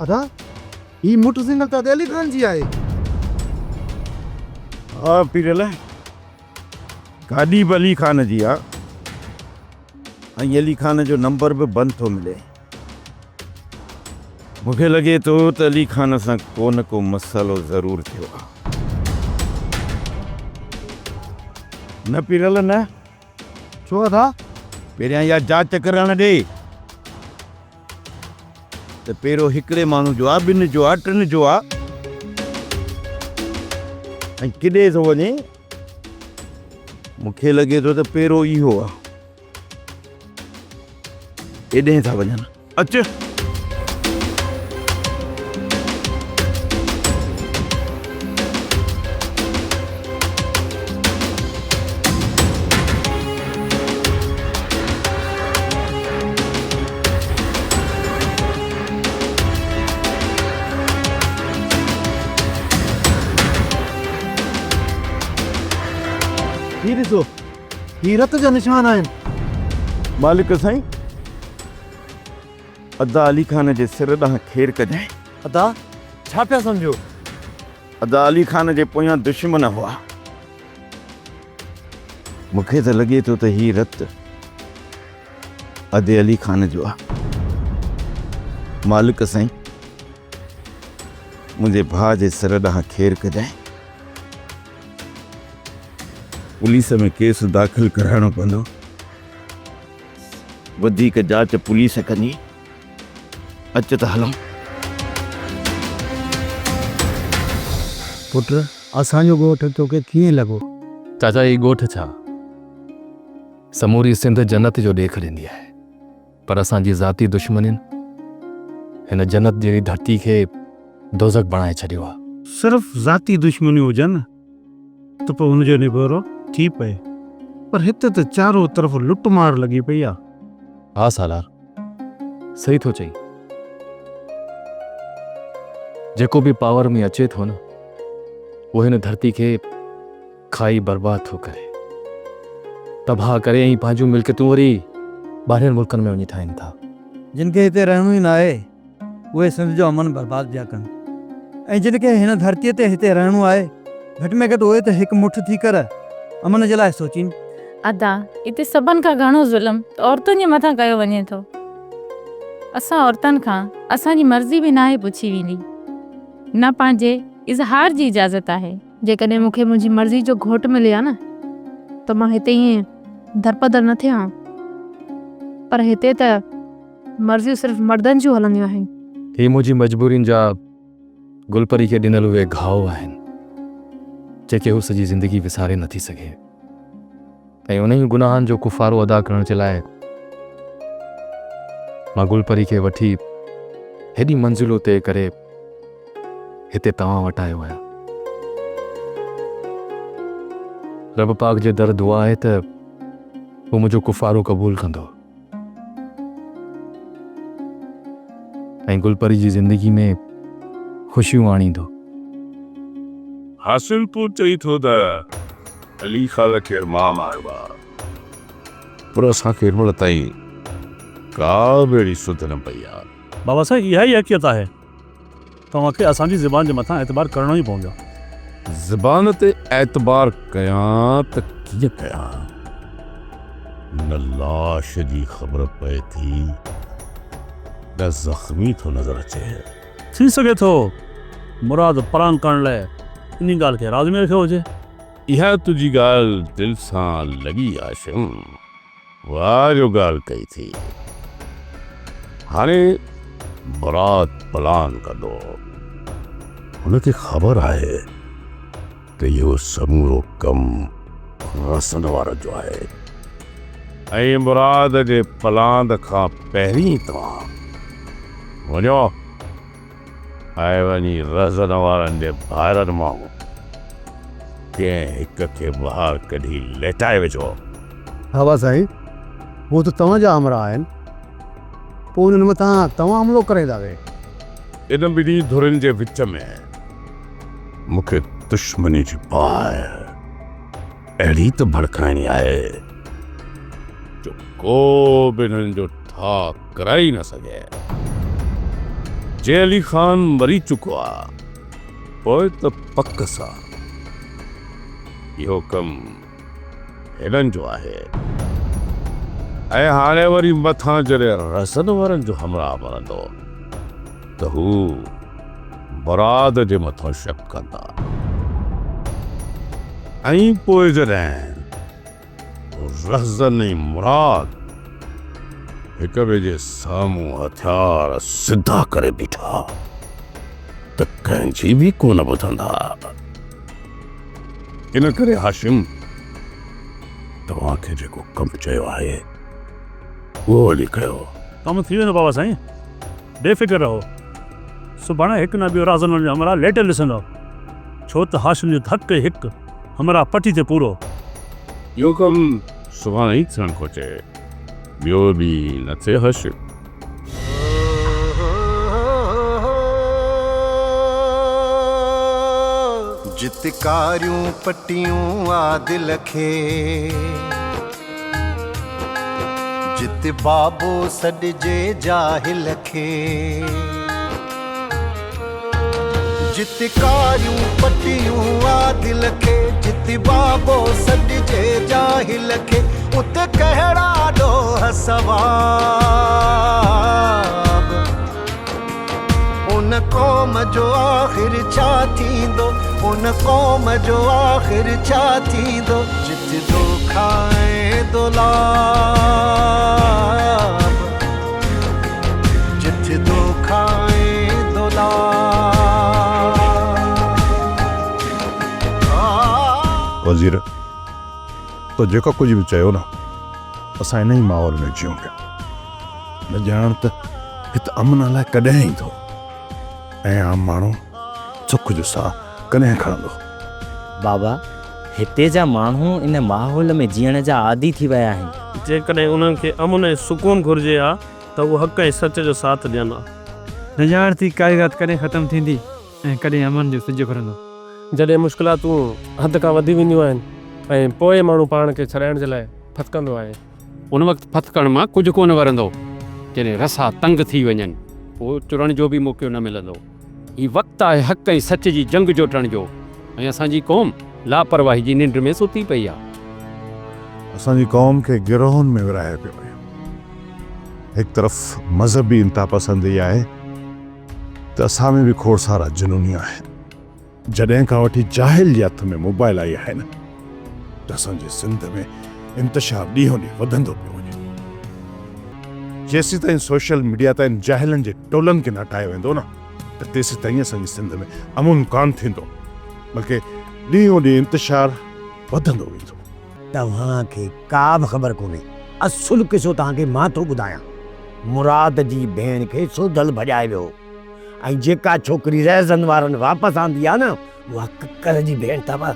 ادا هي motor cycle ته ادي علي خان جي آهي. ها پيرل گاڏي به علي خان جي آ ۽ علي خان جو نمبر به بند ٿو ملي. مون کي لڳي ٿو ته علي خان سان ڪو نه ڪو مسئلو ضرور ٿيو آ. نه پيرل نه. ڇو ادا؟ پهريان اها جاچ ڪرڻ ڏي ته پيرو هڪڙي ماڻهو جو آ، ٻن جو آ، ٽن جو آ ۽ ڪيڏي ٿو وڃي. مون کي لڳي ٿو ته پيرو اهو آ. ڪيڏانهن ٿا وڃن؟ اچ. هي ڏسو، هي رت جا نشان آهن. مالڪ سائين، ادا علي خان جي سر ڏانهن خير ڪجانء. ادا، ڇا پيا سمجهو؟ ادا علي خان جي پويان دشمن هئا. مون کي ته لڳي ٿو ته هي رت ادي علي خان جو آ. مالڪ سائين، منهنجي ڀاء جي سر ڏانهن خير ڪجانء. پوليس ۾ ڪيس داخل ڪرائڻو پوندو. وڌيڪ جاچ پوليس ڪندي. اچ ته هلون. پٽ، اسان جو ڳوٺ توکي ڪيئن لڳو؟ چاچا هي ڳوٺ ڇا، سموري سنڌ جنت جو ڏيک ڏيندي آهي. پر اسان جي ذاتي دشمنين هن جنت جهڙي ڌرتي کي دوزخ بڻائي ڇڏيو آهي. صرف ذاتي دشمنيون هجن ته پوء ان جو نبيرو ٿي پئي پر هتي ته چارو طرف لٽ مار لڳي پئي آ. ها سالار، صحيح ٿو چئين. جيڪو به پاور ۾ اچي ٿو نه اهو هن ڌرتي کي کائي برباد ٿو ڪري، تباهه ڪري ۽ پنهنجون ملڪيتون وري ٻاهرين ملڪن ۾ وڃي ٺاهين ٿا. جن کي هتي رهڻو ئي ناهي، اهي سنڌ جو امن برباد پيا ڪن ۽ جن کي هن ڌرتيء تي هتي رهڻو آهي، گهٽ ۾ گهٽ اهي ته هڪ مٺ ٿي ڪر امن جي لاء سوچين. ادا، اتي سڀن کان گهڻو ظلم ته عورتن جي مٿان ڪيو وڃي ٿو. اسان عورتن کان اسان جي مرضي به ناهي پڇي ويندي، نه پنهنجي اظهار جي اجازت آهي. جيڪڏهن مون کي منهنجي مرضي جو گهوٽ ملي ها نه ته مان هتي ائين درپدر نه ٿيان ها. پر هتي ته مرضيون صرف مردن جون هلنديون آهن. هي منهنجي مجبورين جا گلپري کي ڏنل اهي گهاء آهن، جيڪي هو سڄي زندگي وساري نٿي سگهي ۽ انهي گناهن جو ڪفارو ادا ڪرڻ جي لاء مان گلپري کي وٺي هيڏي منزلون طئي ڪري هتي توهان وٽ آيو آهيان. رب پاڪ جي در دعا آهي ته هو منهنجو ڪفارو قبول ڪندو ۽ گل پري جي زندگي ۾ خوشيون آڻيندو. حاصل پور چئي ٿو ته علي خان کي مان ماريو آ. پر اسان کي هن مهل تائين ڪا به اهڙي سڌ نه پئي آ. بابا سائين اها ئي حقيقت آهي. توهان کي اسان جي زبان جي مٿان اعتبار ڪرڻو ئي پوندو. زبان تي اعتبار ڪيان ته ڪيئن ڪيان؟ نه لاش جي خبر پئي ٿي نه زخمي ٿو نظر اچي. ٿي سگهي ٿو مراد پران ڪرڻ لاء انهي ڳالهه کي راز ۾ رکيو هجي. اها تنهنجي ڳالهه دل سان لڳي هاشم. واهه جو ڳالهه ڪئي ٿي. هاڻي مراد پلان ڪندو. هن کي خبر آهي ته اهو سمورو ڪم رسن وارن جو آهي ۽ مراد جي پلاند کان پهرين توهان وڃو ۽ وڃي رهزن وارن جي ڀائرن مان ڪنهن هڪ کي ٻاهر ڪڍي ليٽائي وجهو. بابا سائين، هو ته توهان جا همراهه آهن، پوء انهن مٿان توهان حملو ڪري ٿا ويهي. ان ٻنهي ڌرين جي وچ ۾ مون کي دشمني جي باهه اهڙي ته ڀڙڪائڻي آهي جو ڪو به انهن جو ٺاهه ڪرائي نه سگهي. جي علي خان مري چڪو آ، پوء ته پڪ سان اهو ڪم هنن جو آهي ۽ هاڻي وري مٿان جڏهن رسن وارن جو همراهه مرندو ته هو مراد جي مٿان شڪ ڪندا ۽ پوء جڏهن رهزن ۽ مراد هڪ ٻئي جي سامهون هٿيار سڌا ڪري بيٺا ته ڪنهن جي به ڪونه ٻڌندا. ان ڪري هاشم توهان کي جيڪو ڪم چيو آهي اهو وڃي ڪيو. ڪم ٿي ويندو بابا سائين، بي فڪر رهو. سڀاڻي هڪ نه ٻيو رازن جو همراهه ليٽيل ڏسندؤ. ڇو ته هاشم جو ڌڪ ئي هڪ همراهه پٽي تي پورو. اهو ڪم سڀاڻي ئي ٿيڻ گهرجي، ٻيو ڏينهن نه ٿئي هاشم. جت ڪاريون پٽيون آ دل کي. جت بابو سڏجي جاهل کي. جت ڪاريون پٽيون آ دل کي. جت بابو سڏجي جاهل کي. اتي ڪهڙا ڏوهه ثواب. ان قوم جو آخر ڇا ٿيندو. ان قوم جو آخر ڇا ٿيندو. جت دوکا ۽ دولاب. جت دوکا ۽ دولاب. وزير، تو جيڪو ڪجهه به چيو نه، اسان انهي ماحول ۾ جيئون پيا. نه ڄاڻ ته هت امن الائي ڪڏهن ايندو ۽ عام ماڻهو سک جو ساهه ڪڏهن کڻندو. بابا، هتي جا ماڻهو ان ماحول ۾ جيئڻ جا عادي ٿي ويا آهن. جيڪڏهن انهن کي امن ۽ سڪون گهرجي ها ته هو حق ۽ سچ جو ساٿ ڏين ها. نه ڄاڻ ٿي ڪاري رات ڪڏهن ختم ٿيندي ۽ ڪڏهن امن جو سج اڀرندو. جڏهن مشڪلاتون حد کان وڌي وينديون آهن ۽ پوء ماڻهو پاڻ کي ڇڏائڻ جي لاء ڦٿڪندو آهي. ان وقت ڦٿڪڻ مان ڪجهه ڪونه ورندو، جڏهن رسا تنگ ٿي وڃن، پوء چرڻ جو به موقعو نه ملندو. هي وقت آهي حق ۽ سچ جي جنگ جوٽڻ جو ۽ اسان جي قوم لاپرواهي جي ننڊ ۾ ستي پئي آهي. اسان جي قوم کي گروهن ۾ ورهايو پيو وڃي. هڪ طرف مذهبي انتهاپسندي آهي ته اسان ۾ به کوڙ سارا جنوني آهن. جڏهن کان وٺي جاهل جي هٿ ۾ موبائل آئي آهي نه ته اسان جي سنڌ ۾ انتشار ڏينهون ڏينهن وڌندو پيو وڃي. جيسيتائين سوشل ميڊيا تان جاهلن جي ٽولن کي نه هٽايو ويندو نه ته تيسيتائين اسان جي سنڌ ۾ امن ڪانه ٿيندو بلڪه ڏينهون ڏينهن انتشار وڌندو ويندو. توهان کي ڪا به خبر ڪونهي. اصل قصو توهان کي مان ٿو ٻڌايان. مراد جي ڀيڻ کي سوڍل ڀڄائي ويو هو. ۽ جيڪا ڇوڪري رهزن وارن واپس آندي آ نه اها ڪڪر جي ڀيڻ اٿو.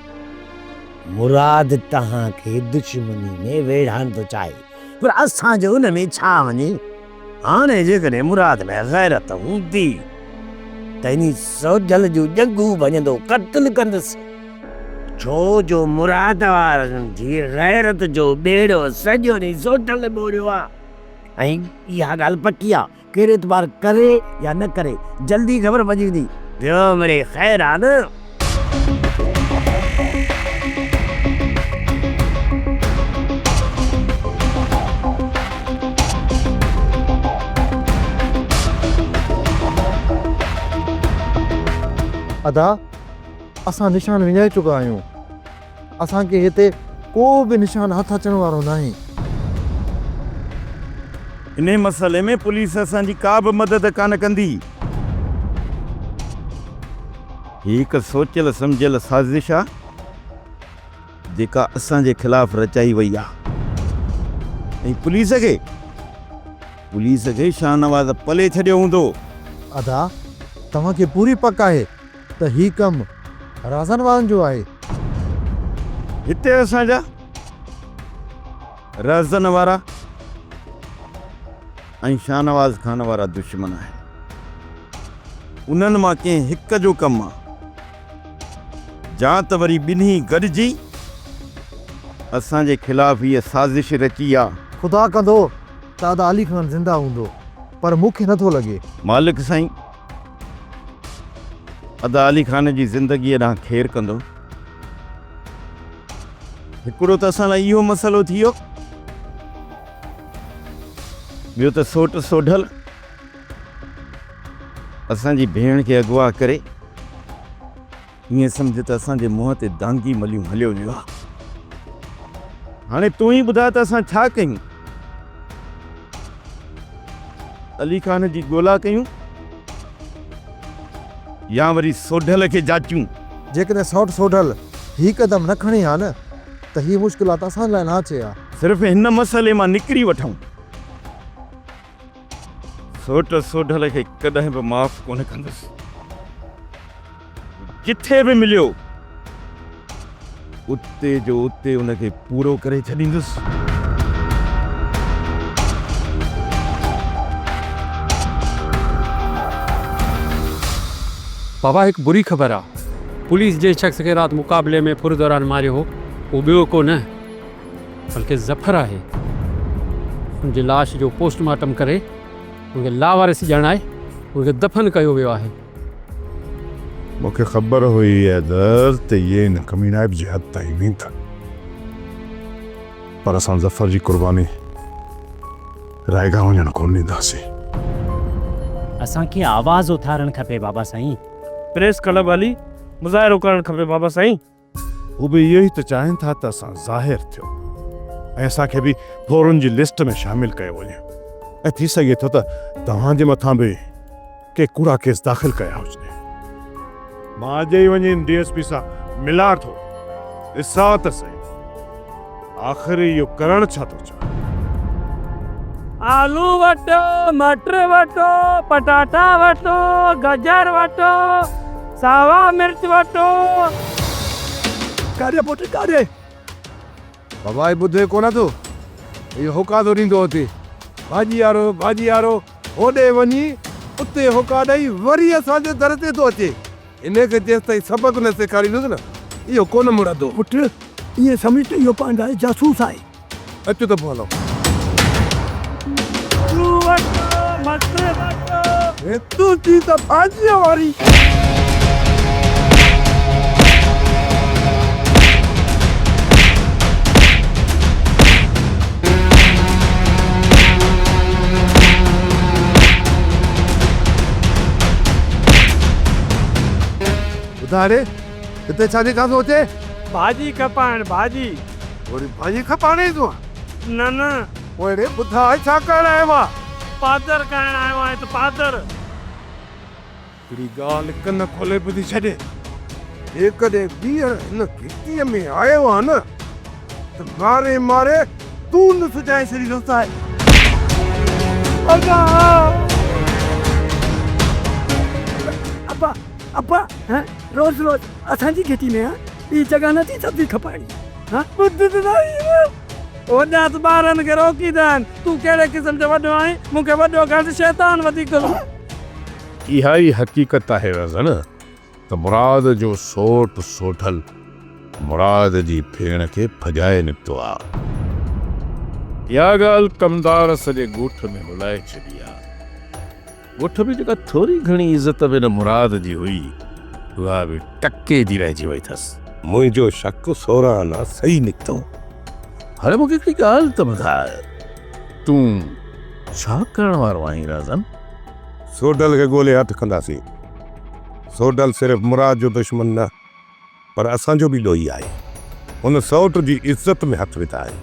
مراد توهان کي دشمني ۾ ويڙهائڻ ٿو چاهي پر اسان جو ان ۾ ڇا وڃي. هاڻي جيڪڏهن مراد ۾ غيرت هوندي ته انهي سوڍل جون ڄنگهون ڀڃندو قتل ڪندس. ڇو جو مراد وارن جي غيرت جو ٻيڙو سڄو انهي سوڍل ٻوڙيو آ ۽ اها ڳالهه پڪي آ ڪير اعتبار ڪري يا نه ڪري، جلدي خبر پئجي ويندي. ٻيو مڙئي خير آ نه. ادا اسان نشان وڃائي چڪا آهيون. اسان کي هتي ڪو به نشان هٿ اچڻ وارو ناهي. انهي مسئلي ۾ پوليس اسان جي ڪا به مدد ڪانه ڪندي. هي هڪ سوچيل سمجهيل سازش آ، جيڪا اسان جي خلاف رچائي وئي آ ۽ پوليس کي پوليس کي شاهنواز پلي ڇڏيو هوندو. ادا توهان کي پوري پڪ آهي ته هي ڪم رازن وارن جو آهي. هتي اسان جا رهزن وارا ۽ شاهنواز خان وارا دشمن آهن. انهن مان ڪنهن هڪ جو ڪم آ، جا ته وري ٻنهي گڏجي اسان جي خلاف هيء سازش رچي آ. خدا ڪندو ته ادا علي خان زنده هوندو، پر مون کي نٿو لڳي. مالڪ سائين! ادا علي خان جي زندگيء ڏانهن خير ڪندو. هڪڙو ته اسان لاء اهو مسئلو ٿي ويو، ٻيو ته سوٽ سوڍل اسان جي ڀيڻ کي اغوا ڪري ائين سمجهه ته اسان جي منهن تي دانگي مليون هليو ويو آهي. هاڻي تون ئي ٻڌاء ته اسان ڇا ڪيون؟ علي خان جي ڳولا ڪيون يا وري سوڍل کي جاچيون؟ جيڪڏهن سئوٽ سوڍل هي قدم نه کڻي ها نه ته هي مشڪلات اسان لاء نه اچي ها. صرف هن مسئلي مان نڪري وٺون. سوٽ سوڍل کي ڪڏهن به معاف ڪونه ڪندس. جٿي به مليو اتي جو اتي ان کي پورو ڪري ڇڏيندس. بابا هڪ بري خبر آ. پوليس جنهن شخص کي رات مقابلي ۾ ڦر دوران ماريو هو اهو ٻيو ڪو نه بلڪه ظفر آهي. ان جي لاش جو پوسٽ مارٽم ڪري ان کي لاوارث ڄاڻائي ان کي دفن ڪيو ويو آهي. مون کي خبر هئي حيدر ته اهي ان ڪميڻائپ جي حد تائين ويندا پر اسان ظفر جي قرباني رائيگان وڃڻ ڪونه ڏينداسين. اسان کي آواز اٿارڻ کپي بابا سائين. پريس ڪلب هلي مظاهرو ڪرڻ کپي بابا سائين. هو به اهو ئي ته چاهين ٿا ته اسان ظاهر ٿيون ۽ اسان کي به ڦورن جي لسٽ ۾ شامل ڪيو وڃي ۽ ٿي سگهي ٿو ته توهان جي مٿان به ڪي ڪوڙا ڪيس داخل ڪيا هجن. مان اڄ ئي وڃي ان ڊي ايس پي سان ملان ٿو، ڏسان ته سهي آخر اهو ڪرڻ ڇا ٿو چاهي. آلو وٺو، مٽر وٺو، پٽاٽا وٺو، گجر وٺو، ساوا مرچ وٺو. ڪاڏي پٽ ڪاڏي؟ بابا هي ٻڌي ڪونه ٿو. اهو هوڪا ٿو ڏيندو اٿي. ڀاڄي وارو ڀاڄي وارو هوڏي وڃي اتي هوڪا ڏئي وري اسان جي در تي ٿو اچي. هن کي جيستائين سبق نه سيکاريندس نه اهو ڪونه مڙندو. پٽ ائين سمجهه ته اهو پنهنجا جاسوس آهي. اچ ته پوء هلون. آلو وٺو، مٽر وٺو. هي تنهنجي ته ڀاڄيء واري. ٻڌاء ڙي، هتي ڇا جي ڪا ٿو اچين؟ ڀاڄي کپائڻ، ڀاڄي. وري ڀاڄي کپائڻ ايندو آهين؟ نه نه. پوء ڙي ٻڌاء ڇا ڪرڻ آيو آهين؟ پادر کائڻ آيو آهيان ته پادر. هڪڙي ڳالهه ڪن کولي ٻڌي ڇڏ، جيڪڏهن ٻيهر هن گهٽيء ۾ آيو آهين نه ته ماري ماري تون نه سجائي ڇڏيندوسانء. ادا! ابا ابا هه روز روز اسان جي گهٽي ۾ هه ٻي جڳهه نه ٿي سبزي کپائڻي هه. ٻڌ ته سهي. وڏا ته ٻارن کي روڪيندا آهن. تون ڪهڙي قسم جو وڏو آهين؟ مون کي وڏو کان ته شيطان وڌيڪ ٿو لڳي. اها ئي حقيقت آهي رزن ته مراد جو سوٽ سوڍل مراد جي ڀيڻ کي ڀڄائي نڪتو آ. اها ڳالهه ڪمدار سڄي ڳوٺ ۾ هلائي ڇڏي آ. ڳوٺ ۾ جيڪا ٿوري گهڻي عزت به ان مراد جي هئي، اها به ٽڪي جي رهجي وئي اٿس. منهنجو شڪ سورهن آنا صحيح نڪتو. هاڻي مون کي هڪڙي ڳالهه ته ٻڌاء، تون ڇا ڪرڻ وارو آهين رازن؟ سوڍل کي ڳولي هٿ ڪنداسين. سوڍل صرف مراد جو دشمن نه، پر اسان جو به ڏوهي آهي. هن سئوٽ جي عزت ۾ هٿ وڌا آهن.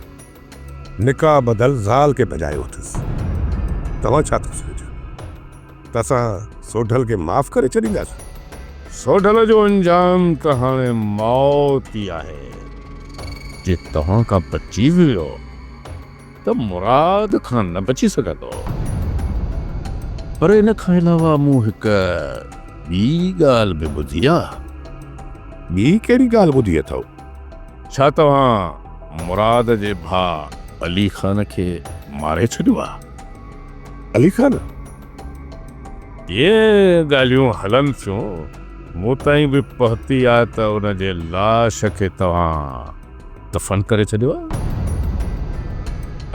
نڪاح ٻڌل زال کي ڀڄايو اٿس. توهان ڇا ٿا سمجهو ته اسان سوڍل کي معاف ڪري ڇڏينداسين؟ سوڍل جو انجام ته هاڻي موت ئي آهي. جي توهان کان بچي ويو ته مراد کان نه بچي سگهندو. پر ان کان علاوه مون هڪ ٻي ڳالهه به ٻڌي آ. ٻي ڪهڙي ڳالهه ٻڌي اٿئو؟ ڇا توهان مراد جي ڀاء علي خان کي ماري ڇڏيو آ؟ علي خان؟ اهي ڳالهيون هلن ٿيون، مون تائين به پهتي آ ته ان جي لاش کي توهان دفن ڪري ڇڏيو آ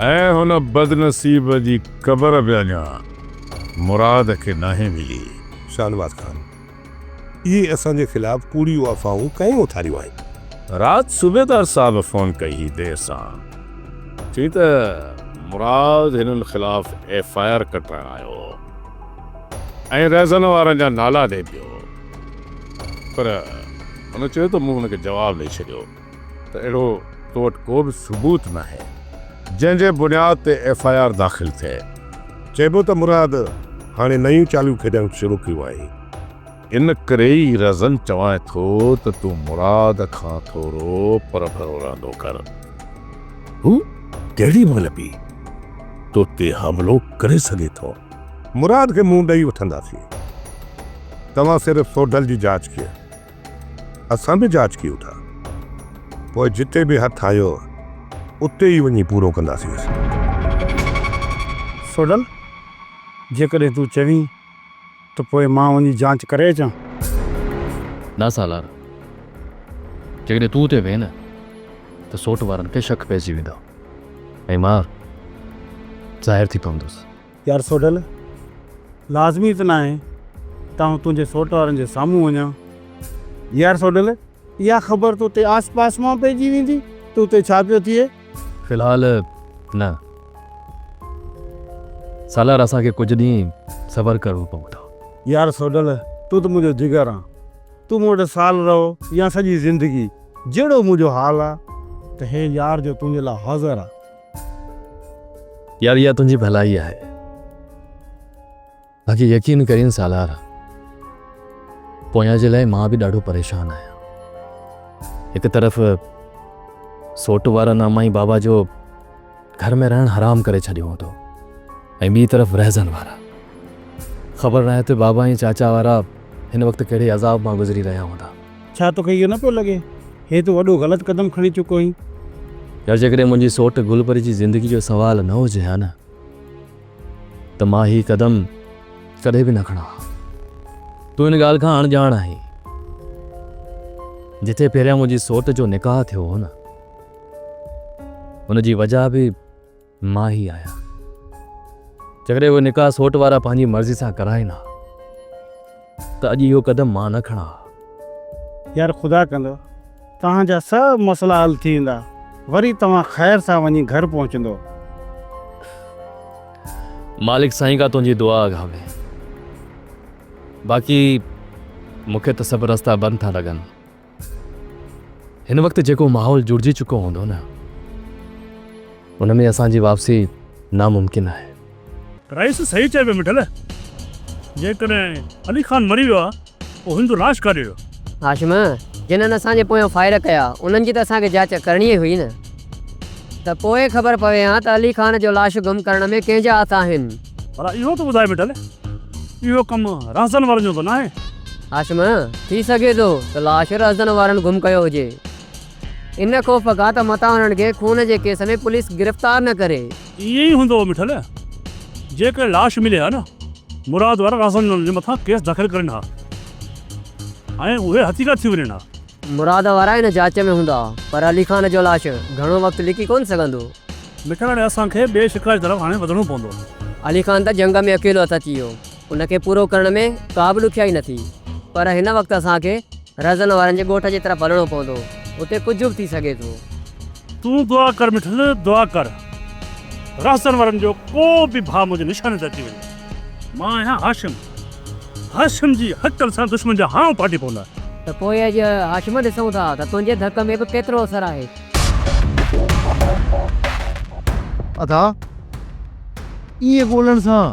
۽ هن بدنصيب جي قبر به اڃا مراد کي ناهي ملي. شاهنواز خان! اهي اسان جي خلاف ڪوڙيون افواهون ڪنهن اٿاريون آهن؟ رات صوبيدار صاحب فون ڪئي هئي دير سان، چيائين ته مراد هنن خلاف ايف I R ڪٽرائڻ آيو هو ۽ رهزن وارن جا نالا ڏئي پيو پر هن چيو ته مون هن کي جواب ڏئي ڇڏيو ته اهڙو تو وٽ ڪو به ثبوت ناهي جنهن جي بنياد تي ايف I R داخل ٿئي. چئبو ته مراد هاڻي نيون چاليون کيڏڻ شروع ڪيون آهن. ان ڪري ئي رزن چوانء ٿو ته تون مراد کان ٿورو پرڀرو رهندو ڪر. هو ڪهڙي مهل به تو تي حملو ڪري سگهي ٿو. مراد کي منهن ڏئي وٺنداسين. توهان صرف سوڍل جي جاچ ڪيو. اسان به جاچ ڪيون ٿا. پوء جتي به هٿ آيو اتي ئي وڃي پورو ڪنداسين. سوڍل، جيڪڏهن تون چوين ته پوء مان وڃي جانچ ڪري اچان. نه سالار، جيڪڏهن تون اتي وئين نه ته سوٽ وارن کي شڪ پئجي ويندو ۽ مان ظاهر ٿي پوندس. يار سوڍل، لازمي ته ناهي ته آئون تنهنجي سوٽ وارن جي سامهون وڃان. يار سوڍل، اها خبر ته اتي آس پاس مان پئجي ويندي ته اتي ڇا پيو ٿئي. في الحال نه سالار، اسان کي ڪجهه ڏينهن صبر ڪرڻو پوندو. يار سوڍل، تون ته منهنجو جگر آن. تون مون وٽ سال رهو يا سڄي زندگي، جهڙو منهنجو حال آ ته هي يار جو تنهنجي لاء حاضر آ. يار اها تنهنجي ڀلائي آهي. باقي يقين ڪرين سالار، پويان جي لاء مان به ڏاڍو پريشان آهيان. هڪ طرف سوٽ وارن امان ۽ بابا جو گهر ۾ رهڻ حرام ڪري ڇڏيو هوندو ۽ ٻي طرف رهزن وارا. خبر ناهي ته بابا ۽ چاچا وارا هن وقت ڪهڙي عذاب مان گذري رهيا هوندا. ڇا توکي اهو نه پيو لڳي هي تون وڏو غلط قدم کڻي چڪو آهين؟ يار جيڪڏهن منهنجي سوٽ گل پري جي زندگي جو سوال نه هجي ها نه ته مان هي قدم ڪڏهن به نه کڻان ها. تون ان ڳالهه کان اڻڄاڻ آهين. جتي پهريان منهنجي سوٽ جو نڪاح ٿيو هو نه ان جي وجهه به مان ئي آهيان. جيڪڏهن اهو نڪاح سوٽ وارا پنهنجي مرضي سان ڪرائين ها ته اڄ اهو قدم مان نه کڻان ها. يار خدا ڪندو توهان جا سڀ مسئلا حل ٿي ويندا وري توهان خير سان وڃي گهر پهچندو. مالڪ سائين کان تنهنجي دعا اگهامي. باقي مون کي ته سڀ رستا بند ٿا لڳن. هن وقت جيڪو ماحول جڙجي چڪو هوندو نه ان ۾ اسان جي واپسي ناممڪن آهي. رئيس صحيح چئي پيو مٺل، جيڪڏهن علي خان مري ويو آ پوء هن جو لاش ڪاڏي ويو؟ هاشم، جنھن اسان جي پويان فائر ڪيا انھن جي ته اسان کي جاچ ڪرڻي ئي هئي نه ته پوء خبر پوي ها ته علي خان جو لاش گم ڪرڻ ۾ ڪنھن جا هٿ آهن. ڀلا اهو ته ٻڌاء مٺل، اهو ڪم رهزن وارن جو ته ناهي؟ هاشم، ٿي سگهي ٿو ته لاش رهزن وارن گم ڪيو هجي. ان خوف کان ته متان انهن کي خون جي ڪيس ۾ پوليس گرفتار نه ڪري. ائين ئي هوندو مٺل، جيڪڏهن لاش ملي ها نه، مراد وارا رهزن جي مٿان ڪيس داخل ڪرين ها ۽ اهي هٿيڪا ٿي وڃن ها. مراد وارا ان جاچ ۾ هوندا، پر علي خان جو لاش گهڻو وقت لڪي ڪونه سگهندو. مٺل هاڻي اسان کي ٻئي شڪار جي طرف هاڻي وڌڻو پوندو. علي خان ته جنگ ۾ اڪيلو هٿ اچي ويو. ان کي پورو ڪرڻ ۾ ڪا به ڏکيائي نه ٿي، پر هن وقت اسان کي رهزن وارن جي ڳوٺ جي طرف هلڻو پوندو، اتي ڪجهه به ٿي سگهي ٿو. تون دعا ڪر مٺل، دعا ڪر، رهزن وارن جو ڪو به ڀاء منهنجي نشاني تي اچي وڃي. مان آهيان هاشم، هاشم جي هڪل سان دشمن جا هانء ڦاٽي پوندا. ته پوء اڄ هاشم ڏسون ٿا ته تنهنجي ڌڪ ۾ به ڪيترو اثر آهي. ادا، ائين ڳولڻ سان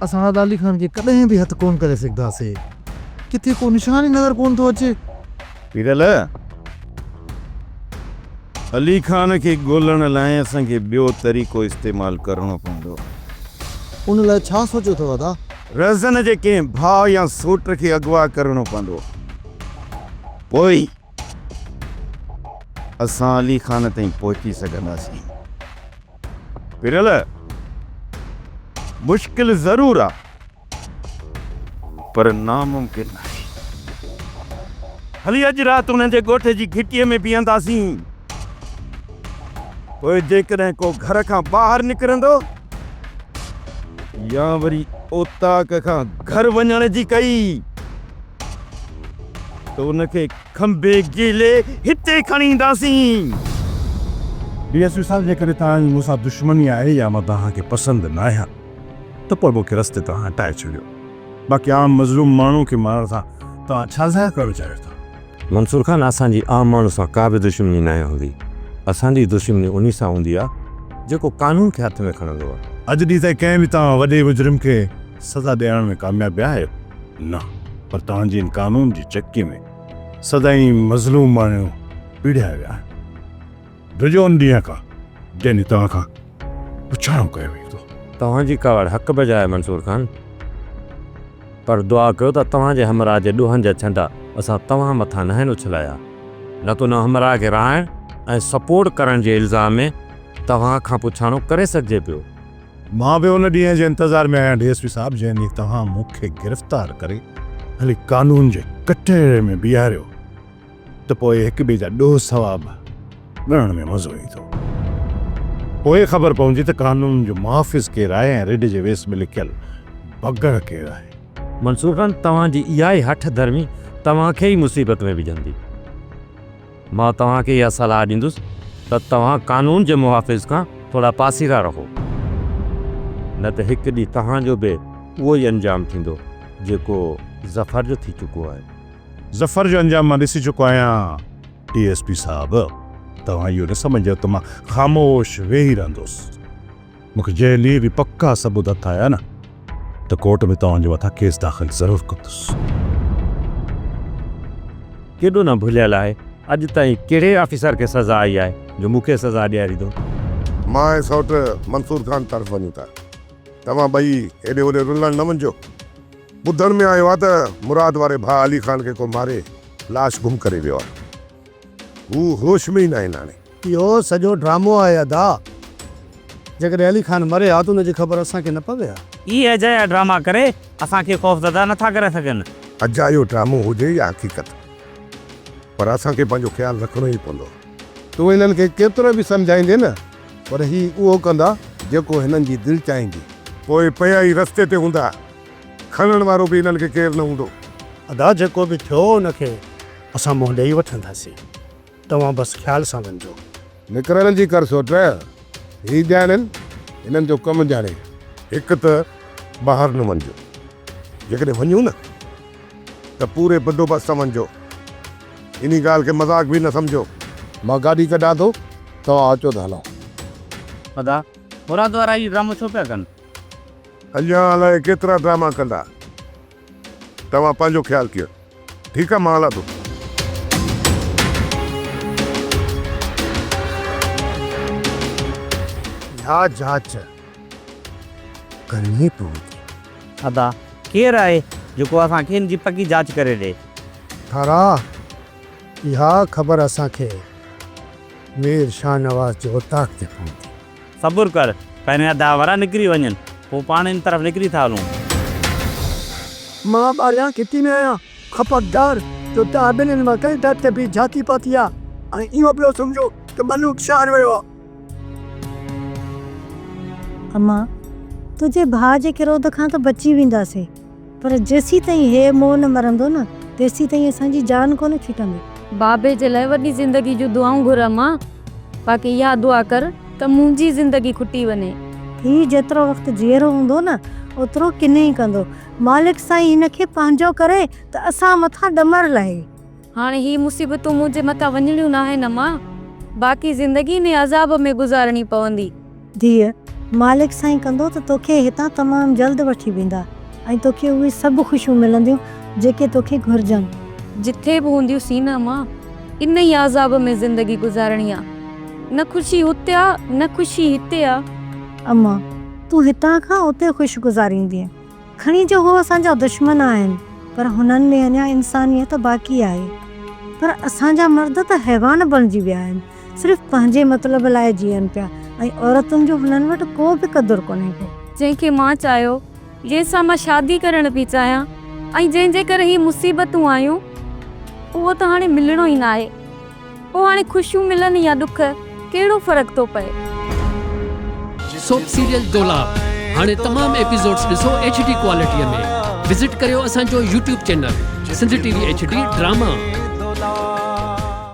اسان ادا علي خان کي ڪڏهن به هٿ ڪونه ڪري سگهنداسين. ڪٿي ڪو نشان ئي نظر ڪونه ٿو اچي. پيرل، علي خان کي ڳولڻ لاء اسان کي ٻيو طريقو استعمال ڪرڻو پوندو. ان لاء ڇا سوچيو اٿو ادا؟ رهزن جي ڪنهن ڀاء يا سوٽ کي اغوا ڪرڻو پوندو. پوء ئي اسان علي خان تائين پهچي سگهنداسين. پريل، مشڪل ضرور آ، پر ناممڪن ناهي. هلي اڄ رات انهن جي ڳوٺ جي گهٽيء ۾ بيهنداسين. پوء جيڪڏهن ڪو گهر کان ٻاهر نڪرندو يا وري اوطاق کان گهر وڃڻ جي ڪئي. ته ان کي کنڀي گهلي هتي کڻي اينداسين. ڊي ايس پي صاحب جيڪڏهن توهان جي مون سان دشمني آهي يا مان توهان کي پسند ناهيان ته پوء مون کي رستي تان هٽائي ڇڏيو. باقي عام مظلوم ماڻهو کي مارڻ سان توهان ڇا ظاهر ڪرڻ چاهيو ٿا؟ منصور خان اسان جي عام ماڻهو سان ڪا به دشمني ناهي هوندي. اسان جي دشمني انهي سان هوندي آهي جيڪو قانون کي هٿ ۾ کڻندو آهي. اڄ ڏينهن تائين ڪنهن به توهان وڏي مجرم کي سزا ڏيارڻ ۾ ڪامياب ويا آهيو؟ نه، پر توهان جي ان قانون جي چڪي ۾ سدائين مظلوم ماڻهو پيڙهيا ويا آهن. ڊڄو ان ڏينهن کان جنهن ڏينهن توهان کان پڇاڻو ڪيو ويندو. توهان جي ڪاوڙ حق بجا آهي منصور خان، پر دعا ڪيو ته توهان جي همراهه جي ڏوهن جا ڇنڊا اسان توهان مٿان ناهن اڇلايا، نه ته ان همراهه کي رهائڻ ۽ سپورٽ ڪرڻ جي الزام ۾ توهان کان پڇاڻو ڪري سگهجي پيو. مان به ان ڏينهن جي انتظار ۾ آهيان ڊي ايس پي صاحب جنهن ڏينهن توهان مون کي گرفتار ڪري هلي قانون جي ڪٽهڙي ۾ بيهاريو ته پوء هڪ ٻئي جا ڏوهه ثواب ڳڻڻ ۾ مزو ايندو. پوء خبر پوندي ته قانون جو محافظ ڪير آهي ۽ رڍ جي ويس ۾ لڪيل بگهڙ ڪير آهي. منصور خان توهان جي اها ئي هٺ ڌرمي توهان کي ئي مصيبت ۾ وجهندي. مان توهان کي اها صلاح ڏيندس ته توهان قانون جي محافظ کان ٿورا پاسيرا رهو، نه ته هڪ ڏينهن توهان جو به اهو ئي انجام ٿيندو، جيڪو ظفر جو ٿي چڪو آهي. ظفر جو انجام مان ڏسي چڪو آهيان، ڊي ايس پي صاحب، توهان اهو نه سمجهو ته مان خاموش ويهي رهندس. مون کي جنهن ڏينهن به پڪا ثبوت هٿ آيا نه ته ڪورٽ ۾ توهان جي مٿان ڪيس داخل ضرور ڪندس. ڪيڏو نه ڀليل آهي، اڄ تائين ڪهڙي آفيسر کي سزا آئي آهي جو مون کي سزا ڏياريندو. مان ۽ سئوٽ منصور خان طرف وڃون ٿا. توهان ٻئي هيڏي هوڏي رلڻ نه وڃجو. ٻڌڻ ۾ آيو آهي ته مراد واري ڀاء علي خان کي ڪو ماري لاش گم ڪري ويو آهي. هو هوش ۾ ئي ناهن هاڻي. اهو سڄو ڊرامو آهي ادا. جيڪڏهن علي خان مري ها ته ان جي خبر اسان کي نه پوي ها. اهي اجايا ڊراما ڪري اسان کي خوفزده نه ٿا ڪري سگهن. اجايو ڊرامو هجي يا حقيقت پر اسان کي پنهنجو خيال رکڻو ئي پوندو. تون هنن کي ڪيترو به سمجهائيندين نه پر هي اهو ڪندا جيڪو هنن جي دل چاهيندي. پوء پيا ئي رستي تي هوندا. کڻڻ وارو به هنن کي ڪير نه هوندو. ادا جيڪو به ٿيو ان کي اسان منهن ڏيئي وٺنداسين. توهان بس خيال سان وڃجو. نڪرڻ جي ڪر سوٽ، هي ڄاڻين هنن جو ڪم ڄاڻي. هڪ ته ٻاهر نه وڃجو، جيڪڏهن وڃون نه ته پوري بندوبست سان وڃجو. انهي ڳالهه کي مذاق به نه سمجهو. مان گاڏي ڪڍان ٿو، توهان اچو ته هلون. ادا، مراد وارا هي ڊرامو ڇو پيا ڪن؟ اڃا الائي ڪيترا ڊراما ڪندا. توهان پنهنجو خيال ڪيو. ٺيڪ آ مان هلان ٿو. اها جاچ ڪرڻي پوندي. ادا ڪير آهي جيڪو اسان کي ان جي پڪي جاچ ڪري ڏئي. ٿارا اها خبر اسان کي مير شاهنواز جي اوطاق تي پوندي. صبر ڪر، پهرين ادا وارا نڪري وڃن، پوء پاڻ ان طرف نڪري ٿا هلون. مان ٻاهريان گهٽي ۾ آهيان. خبردار جو توهان ٻنهين مان ڪنهن در تي به جهاتي پاتي آ ۽ اهو پيو سمجهو ته ملوڪ شهر ويو آ. امان، تنهنجي ڀاء جي ڪروڌ کان ته بچي وينداسين، پر جيسيتائين هي موهه نه مرندو نه، تيسيتائين اسان جي جان ڪونه ڇٽندي. بابي جي لاء وڏي زندگي جون دعائون گهر امان، باقي اها دعا ڪر ته منهنجي زندگي کٽي وڃي. هي جيترو وقت جيئرو هوندو نه، اوترو ڪنهن ڪندو. مالڪ سائين هن کي پنهنجو ڪري ته اسان مٿان ڏمر لهي. هاڻي هي مصيبتون منهنجي مٿان وڃڻيون ناهن امان، باقي زندگي انهي عذاب ۾ گذارڻي پوندي. ڌيء، مالڪ سائين ڪندو ته توکي هتان تمام جلد وٺي ويندا ۽ توکي اهي سڀ خوشيون ملنديون جيڪي توکي گهرجن. جٿي به هونديون سين نه امان، انهي عذاب ۾ زندگي گذارڻي آ. نه خوشي هتي آ نه خوشي هتي آ. امان، تون هتان کان اتي خوش گذاريندينء. کڻي جو هو اسان جا دشمن آهن پر هنن ۾ اڃا انسانيت باقي آهي. پر اسان جا مرد ته حيوان بڻجي ويا آهن. صرف پنهنجي مطلب لاء جيئن پيا ۽ عورتن جو هنن وٽ ڪو به قدر ڪونهي ڪو. جنهن کي مان چاهيو، جنهن سان مان شادي ڪرڻ پئي چاهيان ۽ جنهن جي ڪري هي مصيبتون آيون، اهو ته هاڻي ملڻو ئي ناهي. پوء هاڻي خوشيون ملن يا ڏک، ڪهڙو فرق ٿو پئي. سوپ سيريل دولاب هاڻي تمام ايپيسوڊز ڏسو ايڇ ڊي ڪوالٽيء ۾. وزٽ ڪريو اسان جو YouTube channel Sindh T V H D drama.